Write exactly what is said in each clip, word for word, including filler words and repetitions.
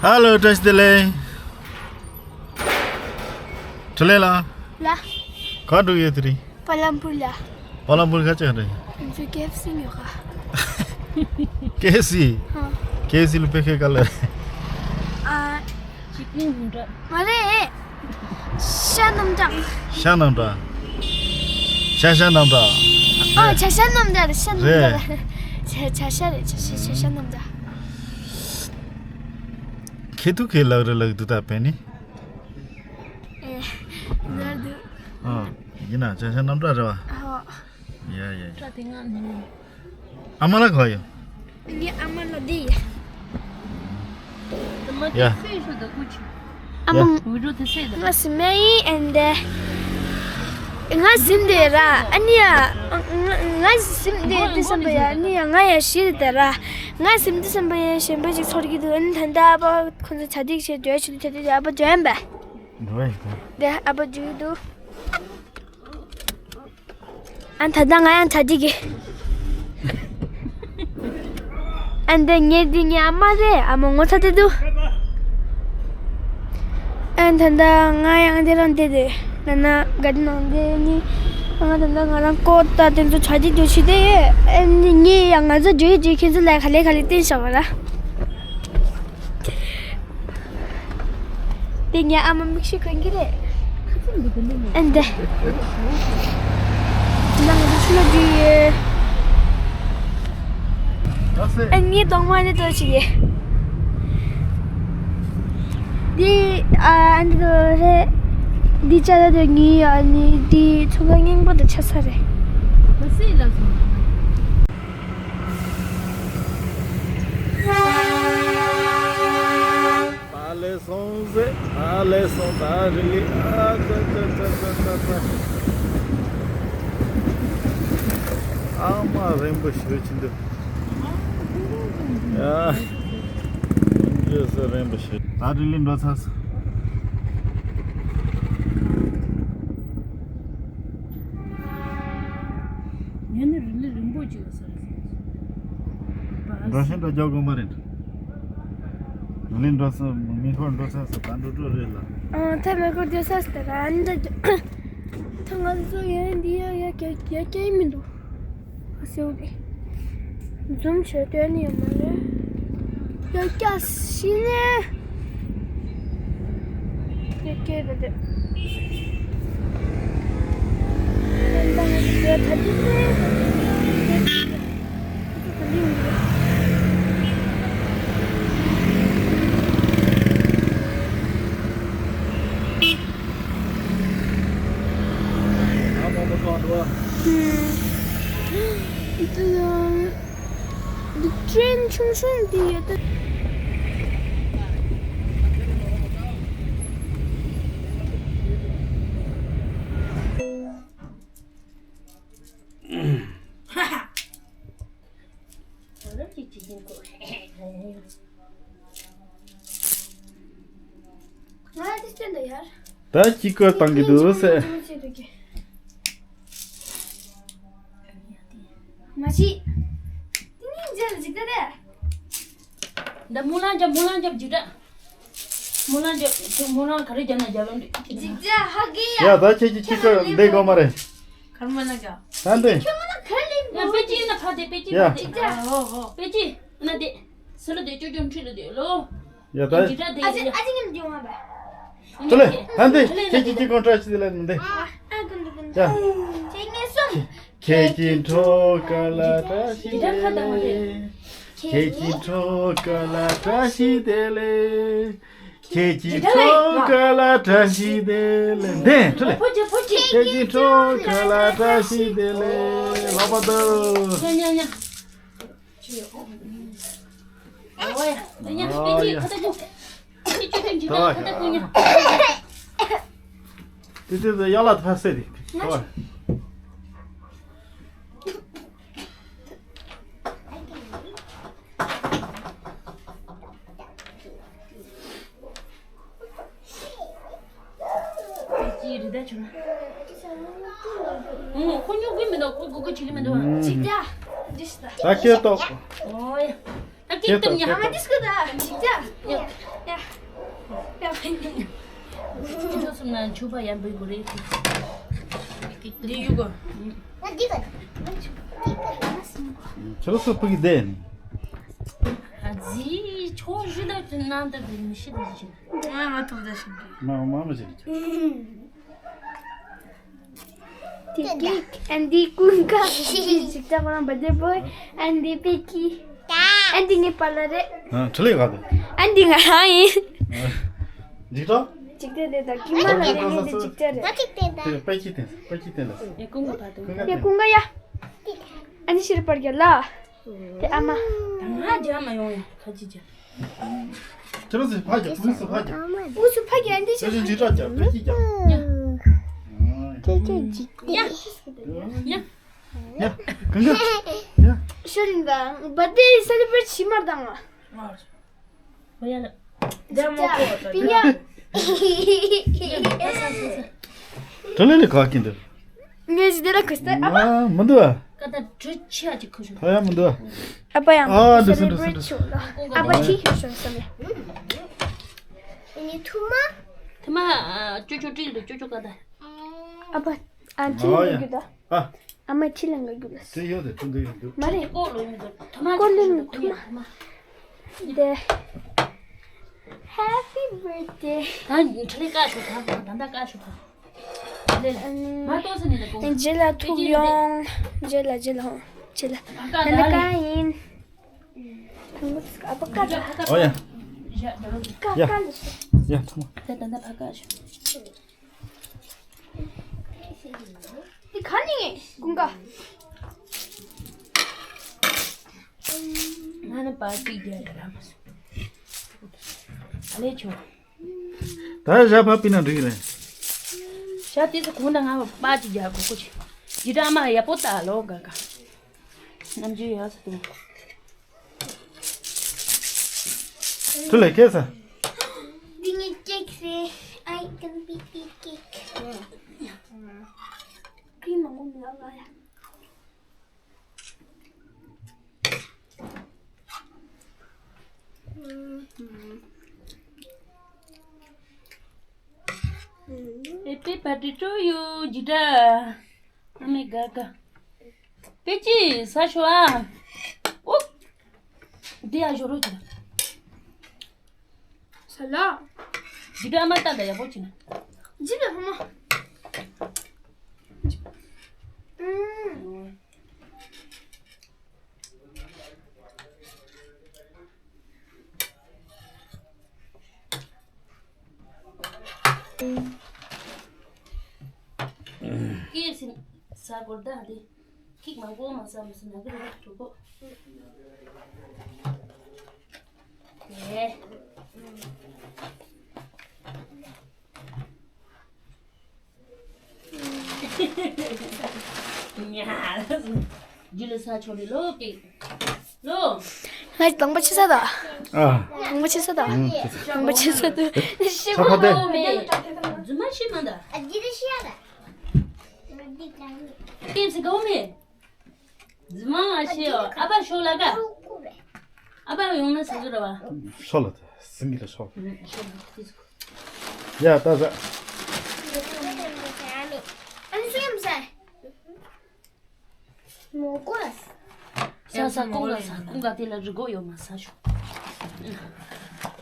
ཧ་ལོ། བཀྲ་ཤིས་བདེ་ལེགས། བཀྲ་ཤིས་བདེ་ལེགས། ལ། ག་འགྲོ་ཡོད་དེ་རིང་། པ་ལམ་པུར་ལ། པ་ལམ་པུར་ག་ཅག་འགྲོ་ཡོད། ང་ཚོ་ཀེ་ཨེཕ་སི་ཉོ་ག། ཀེ་ཨེཕ་སི། ཧ། ཀེ་ཨེཕ་སི་ལ་དཔེ་ཁེ་ག་ལ། ཨ། ཅི་ཀིང་ཧུང་འདྲ། མ་རེད། ཤ་རྣམས་འདྲ། ཤ་རྣམས་འདྲ། ཤ་ཤ་རྣམས་འདྲ། ཨ། རེད། ཇ་ཤ་རྣམས་འདྲ་རེད། ཤ་རྣམས་འདྲ་རེད། རེད། ཇ་ཇ་ཤ་རེད། ཇ་ཤ་ཇ་ཤ་རྣམས་འདྲ། ཁེ་ཐུ་ཁེ་ལག་རེ་ལག་དུ་ད་བས་ནི། ཨེ། ལག་དུ། ཨ། ཡིན་ན་ཇ་ཤ་རྣམས་འདྲ་རེད་བ། ཨ། ཡ་ཡ་ཡ། སྐྲ་དེ་ང་ནི། ཨ་མ་ལགས་ག་ཡོད། ངའི་ཨ་མ་ལགས་འདི་ཡ། ཨ་མ། ཡ། ང་སི་མ་ཡིན་ཨན་ཏེ། ང་གཟིམ་དེ་ར་ཨ་ནི་ཡ། ང་ང་གཟིམ་དེ་དེ་བསམ་པ་ཡ་ཨ་ནི་ཡ་ང་ཡ་ཤི་དེ་ར། ང་གཟིམ་དེ་བསམ་པ་ཡ་གཞན་པ་ཅིག་ཚོར་གྱི་འདུག་ཨ་ནི་ད་ལྟ་ཨ་ཕ་ཁོ་ཚོ་བྱ་དིག་བྱེད་འགྲོ་ཆུ་དུ་བྱ་དིག་ཨ་ཕ་འགྲོ་ཡན་པ། འགྲོ་ཡ་ཡིན་ད། དེ་ཨ་ཕ་འགྲོ་གི་འདུག་ཨ་ད་ལྟ་ང་ཡང་གྲ་སྒྲིག་གི། ཨ་འདི་ངའི་འདི་ངའི་ཨ་མ་རེད། ཨ་མ་ངོ་ཚ་དེ་འདུག་ཨ་ད་ལྟ་ང་ཡང་འདི་རང་བསྡད་དེ་ན་ན་ག་དེ་ནང་བསྡད་ནི། ང་ད་ལྟ་ང་རང་ཀོ་ད་དེ་ཚོ་གྲ་སྒྲིག་འདུག་ཤི་དེ་ཨ་ནི་ངའི་ཡང་ང་ཚོ་འགྲོ་ཡི་འགྲོ་ཁྱེད་ཚོ་ལ་ག་ལེ་ག་ལེ་བསྟན་བཞག་པ་ར། དེ་ངའི་ཨ་མ་མིག་ཤེལ་གོན་གྱི་རེད། ཨ་འདི། ནང་དུ་ཆུ་ལ་འདི་ཡོད། ཨ་ངའི་གདོང་མ་ནི་ཏོ་ཞིག་ཡོད། འདི་ཨ་འདི་ཏོ་རེད། འདི་ཅ་ལ་ཏོ་ངའི་ཨ་ནི་འདི་ཚོང་ཁང་རྙིང་པ་དང་ཆ་ས་རེད། ད་ལས་སོང་ཟེ། ད་ལས་སོང་། ད་རི་ལི་ཨ་ཙ་ཙ། ཨ་མ་རིང་པོ་ཞིག་ཕྱིན་འདུག་ཡ། རིང་པོ་ཞིག་ད་རི་ལི་འགྲོ་ཚར་སོང་། ངས་ནི་རི་ལི་རིང་པོ་ཅིག་ལ་ཟེར། འགྲོ་ཤེས་འགྲོ་རྒྱག་དགོས་མ་རེད། རི་ལི་འགྲོ་ས་མེ་འཁོར་འགྲོ་ས་ས་ད་འགྲོ་འགྲོ་རེད་ལ། ཨ་ད་མེ་འཁོར་འགྲོ་ས་ས་ད་ཨ་འདྲ་ད་ང་ཚོ་ཡོད་འདི་ཡ་ཡ་ཀྱ་ཀྱ་ཀྱ་མི་འདུག་ཨ་སེ་འོ་དེ། འཛུམ་བྱས་སྟོན་ནི་ཡོད་མ་རེད། ཡ་སྐྱ་ཤི་ནས། ཡ་སྐྱ་རེད་དེ། ཡ་ད་ང་ཚོ་ད་དེ་དེ། ཁྲེན་ཆུང་ཆུང་འདི་ཡོད་ད། ང་ལ་དེ་སྟོན་དང་ཡར། ད་ཅི་བཀོད་བཏང་གི་འདུག་ཟེར། མ་གཞི། ཏིང་ངེ་འཛིན་ལ་འཇིགས་ད་དེ། འདི་སྨོན་ལམ་རྒྱབ། སྨོན་ལམ་རྒྱབ་འཇིགས་ད། སྨོན་ལམ་རྒྱབ། སྨོན་ལམ་ག་རེ་རྒྱབ་ན་རྒྱབ་ལ་འགྲིག་འཇིགས་ད་ཧ་གི་ཡ། ཡ་ད་ཁྱེད་ཀྱི་ཅི་བཀོད་འདི་དགོས་མ་རེད། གར་མ་ན་ག་ད་འདི། ཁྱོད་ང་ལ་ག་ལེན་ཡ་པེ་ཅི་ན་ཕ་དེ་པེ་ཅི་ཡ། ན་དེ། ཧོ་ཧོ། པེ་ཅི་ན་དེ། སུ་ལ་དེ་ཅོ་ཅོ་འཁྲིད་ལ་དེ་ལོ། ཡ་ད། ཨ་ཅི་ཨ་ཅི་ངན་འདི་ཡོང་བ། ཅོ་ལེ། ད་འདི་ཁྱེད་ཀྱི་ཅི་གོང་ཁྲ་ཞིག་ལ་འདི། ཨ་ཨ་ཀུན་ཏུ་ཀུན་ཏུ། ཡ། ཁྱེད་ངན་སོང་། ཁྱེད་ཀྱི་འཕྲོ་ཀ་ལ་བཀྲ་ཤིས་བདེ་ལེགས། ཁྱེད་ཀྱི་འཕྲོ་ཀ་ལ་བཀྲ་ཤིས་བདེ་ལེགས། ཁྱེད་ཀྱི་འཕྲོ་ཀ་ལ་བཀྲ་ཤིས་བདེ་ལེགས། འདི་ཅོ་ལེ། ཁྱེད་ཀྱི་འཕྲོ་ཀ་ལ་བཀྲ་ཤིས་བདེ་ལེགས། ལག་པ་དོ། ཉ་ཉ་ཉ། ཨོ་ཡ། ཨོ་ཡ། དེ་དེ་དེ་ཡ་ལ་ཐ་སེ་དེ། ཨོ་ཡ། ཅི་རི་ད་ཆུ། ཨོ་ཁོ་ཉོ་གི་མི་འདུག་ཁོ་གོ་གོ་བྱེད་ཀྱི་མི་འདུག་ཅི་ད། ད་སྐད་ཏོག་ཨོ་ཡ། ད་སྐད་ དེ་ཡང་ང་འདི་སྐུ་ད་ཞིག་ཅག་ཡ་ཡ་ཡ། ཁྱོད་གསུམ་ན་ཕྱུ་པ་ཡར་འབུད་དགོས་རེད། འདི་ཡུ་གོ། ཁྱོད་ཚོ་ཕུག་གི་བསྡད་ནི། ཨ་ཙི། ཁྱོད་ཤི་ད་ནང་ད་དུ་མི་ཤི་ད་ཤི། ང་ང་ཐུབ་ད་ཤི་གི། མ་མ་མ་ཤི་གི། དེ་ཀིག་ཨན་དི་ཀུན་དགའ། ཅིག་ཅག་རང་བ་དེ་བོ། ཨན་དི་པེ་ཀི། ཨན་དི་ངའི་པ་ལ་རེད། ཨ་ཁྲི་ལེ་ག་དེ། ཨན་དི་ང་རང་ཡིན། འཇིགས་ཏོ། ཅིག་དེ་དེ་དང་ཀི་མ་ལ་རེད། ངས་དེ་ཅིག་ཅག་རེད། དེ་པེ་ཀི་དེ་པེ་ཀི་དེ་ལ། ཡ་ཀུན་དགའ་བ་དེ། ཡ་ཀུན་དགའ་ཡ། ཨན་དི་ཤི་རི་པར་རྒྱ་ལ། དེ་ཨ་མ། ང་རྒྱ་མ་ཡོང་ཡ་ཁ་ཅིག་རྒྱ། ཁྱེད་རང་ཚོས་ཕ་རྒྱབ། ཕུ་སུ་ཕ་རྒྱབ། ཕུ་སུ་ཕ་རྒྱབ། ཨན་དི་ཕྱི་ཕྱི་འཇིགས་སྐྲག་རྒྱབ། ཕ་གི་རྒྱབ། ཡ། ཁྱེད་ཚོས་འཇིགས་ཏེ། ཡ། ཡ། ཡ། གང་ག་ཡ། ཤོ་རིན་པ། བར་ཐི་ཌེ་སེ་ལི་བྷི་རེ་ཊི་བྱེད་མར་བཏང་བ། ཨོ་ཡ་ལ། རྒྱ་མ་གོ་ད། པི་ཉ། དྲ་ལེ་ལེ་ག་གིན་འདུག་ངས་ཇི་དེ་ལ་ཁུ་སྟེ་ཨ་མ། ཨ་མི་འདུག་ཨ། ཀ་ད་དྲི་ཆེ་ཨ་ཅིག་ཁུ་ཤོག་ད་ཡ་མི་འདུག་ཨ། ཨ་པ་ཡང་ཨ་འདུག་སེ་སེ་ལེ་བྷི་རེ་ཊི་ཆོག་ལ། ཨ་པ་ཁྱི་ཤོག་སོང་སོང་ལེ། ཨ་ནི་ཐུ་མ། ཐུ་མ་ཨ་ཅོ་ཅོ་ཀྲིལ་འདུག་ཅོ་ཅོ་ཀ་ད། ཨ་པ་ཨ་ཁྱི་ཨོ་ལ་ཡ། འགྱུར་ད། ཨ། ཨ་མ་ཁྱི་ལ་འགྱུར་ལ། དེ་ཡོད་དེ་ཐུང་གི་ཡོད་འདུག་མ་རེད། ཀོ་ལོ་ཡོད་འདུག་ཐུ་མ་ཀོ་ལོ་ཐུ་མ། དེ། Happy birthday། ད་ཁྲི་ལེ་བཀའ་ཤོག་ད་ད་ད་བཀའ་ཤོག་ད། ལེ་ལེ། མ་ཏོག་ས་ནི་ལ་ཀོ། རྗེས་ལ་ཐུག་ཡོང་། རྗེས་ལ་རྗེས་ལ་ཧོ། རྗེས་ལ། ད་ལྟ་ཀ་ཡིན། ཨ་པ་ཀ་ད། ཨོ་ཡ། ཀ་ཀ་ལ་ཤོག་ཡ་ཐུ་མ། ད་ད་ད་བཀའ་ཤོག་འདི་ག་ནས་ཀུན་དགའ། ང་ནི་པར་ཅིག་རྒྱག་ར་མ་སོང་། ཨ་ལས་ཆུང་། ད་ཞག་ཕ་པི་ན་འགྲིག་རེད། ཞག་དེ་ཚོ་གུང་ད་ང་པར་ཅིག་རྒྱག་དགོས་ཀོ་ཆེ། ཇི་ལྟར་མ་ཡག་པོ་ལྟ་ལོ་ག་ག་ནམ་རྒྱུན་ཡག་སོ་དུ། ཐུ་ལེ་ཁེ་ས། འདི་ངའི་ཀེག་རེད། I can be the cake. ཀི་མང་པོ་མི་ལ་ལ་ཡ། Happy birthday to you, ཇི་ལྟར། ཨ་མའི་དགའ་དགའ། པེ་ཅི་ཟ་ཤོག་ཨ། ཨོ། འདི་ཡ་ཞོ་རོ་ཅི། ཟ་ལ། འདི་འདྲ་ཨ་མ་ལྟ་ད་ཡག་པོ་བྱེད་ན། ཇི་ལ་ཧ་མ། ཨུམ། ཀི་ཨེཕ་སི་ཟ་དགོས་ད་དེ། ཁིག་མང་པོ་མ་ཟ་མི་སྲིད་ན་གི་རེད་གྲོགས་པོ། ཨེ། ཉ། རྒྱུ་ལ་ས་ཆོ་རི་ལོ་ཀེ། ལོ། ང་དང་པོ་ཆི་ས་ད། ཨ། དང་པོ་ཆི་ས་ད། ཨང་། དང་པོ་ཆི་ས་ད། ཤི་ས་ཁ་ཏེ། མེ། རྫུན་མ་ཤི་མ་ད། ཀེ་སི་གོ་མེ། རྫུན་མ་མ་ཤི་ཡོ། ཨ་ཕ་ཤོག་ལ་ཀ། ཨ་ཕ་ཡོང་ན་ཟེར་ར་བ། ཤོག་ལ་ད། སིང་གི་ལ་ཤོག་ཡ་ད་ཟ། ཨ་ནི་སེམས་ཟ། མོ་ཀོ་ལ། ས་ས་ཀུང་ག་ས་ཀུང་ག་དེ་ལ་རི་གོ་ཡོད་མ་ས་ཤོག་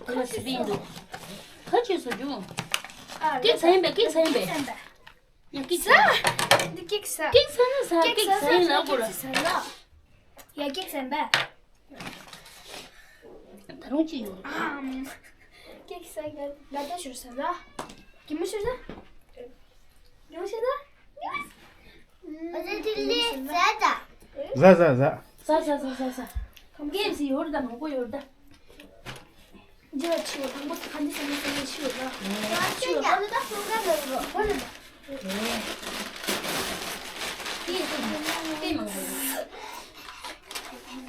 ཁ་ལ་སི་པིན་འདུག་ཁ་ཆུ་ས་རྒྱུ། ཀེག་ས་ཡིན་པས་ཀེག་ས་ཡིན་པས། ཡ་ཀེག་ས། འདི་ཀེག་ས། ཀེག་ས་ན་ས་ཀེག་ས་ཡིན་ལ་གོ་ར། ཡ་ཀེག་ས་ཡིན་པས། ད་རུང་ཅི་ཡོད། ཨམ། ཀེག་ས་ཡིན་ལ་ད་ཞོར་ས་ལ། གི་མོ་ཞོར་ས། ཡོང་ཞོར་ས། ཟ་ཟ་ཟ། ཟ་ཟ་ཟ་ཟ། ཀེག་ས་ཡོད་ད་མང་པོ་ཡོད་ད། འདི་ལ་ཆུ་དང་པོ་ཁ་འདི་ས་ནི་ས་ནི་ཆུ་ལ། ཆུ་ལ་ཧོ་ལ་ད་ཧོ་ལ་ཧོ་ལ།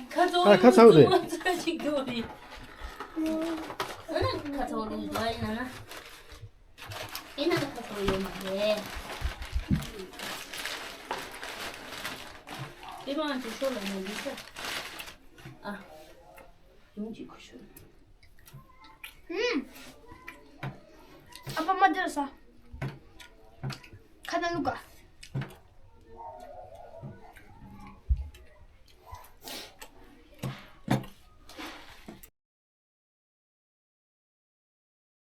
ཁ་ཚ་བོ་རེད། ཁ་ཚ་བོ་རེད། ཨ་ན་ཁ་ཚ་བོ་རེད་འགྲོ་ཡིན་ན་ན། ཨེ་ན་ཁ་ཚ་བོ་ཡོད་མ་རེད། ཨེ་མ་ང་ཚོ་ཤོར་ལ་ན་འདི་ས། ཨ། ཡོང་གི་ཁུ་ཤུ། ཨུམ། ཨ་ཕ་མ་དེར་ས། ཁ་ན་ལུ་ག